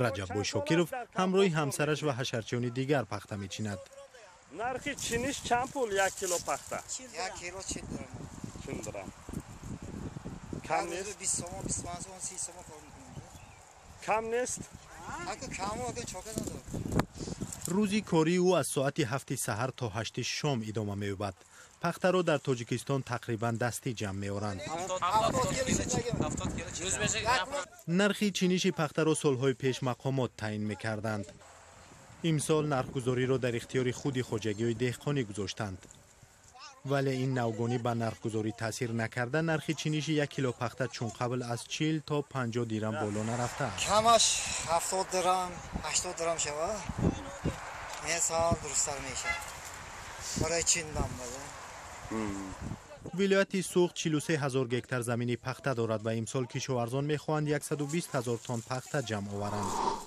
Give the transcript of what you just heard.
Раҷаббой Шокиров ҳамроҳи ҳамсараш ва ҳашарчиёни дигар пахта мечинад. Нархи чиниш чанд пул, 1 кило пахта? 1 кило 40 дирам. 40 дирам кам нест? 20 сомон, 25 сомон, 30 сомон кор мекунем. Кам нест? Ака, каму ака чока надор. Рӯзи кории ӯ аз соати 7-и саҳар то 8-и шом идома меёбад. Пахтаро дар Тоҷикистон тақрибан дастӣ ҷамъ меоранд. Нархи чиниши пахтаро солҳои пеш мақомот таъин мекарданд. Имсол нархгузориро дар ихтиёри худи хоҷагиҳои деҳқонӣ гузоштанд, вале ин навгонӣ ба нархгузорӣ таъсир накарда, нархи чиниши 1 кило пахта чун қабл аз 40 то 50 дирам боло нарафтааст. Камаш 70 дирам, 80 дирам шава, ин сал дурусттар мешавад барои чиндан. Вилояти Суғд 43 ҳазор гектар замини пахта дорад ва имсол кишоварзон мехоҳанд 120 ҳазор тонн пахта ҷамъ оваранд.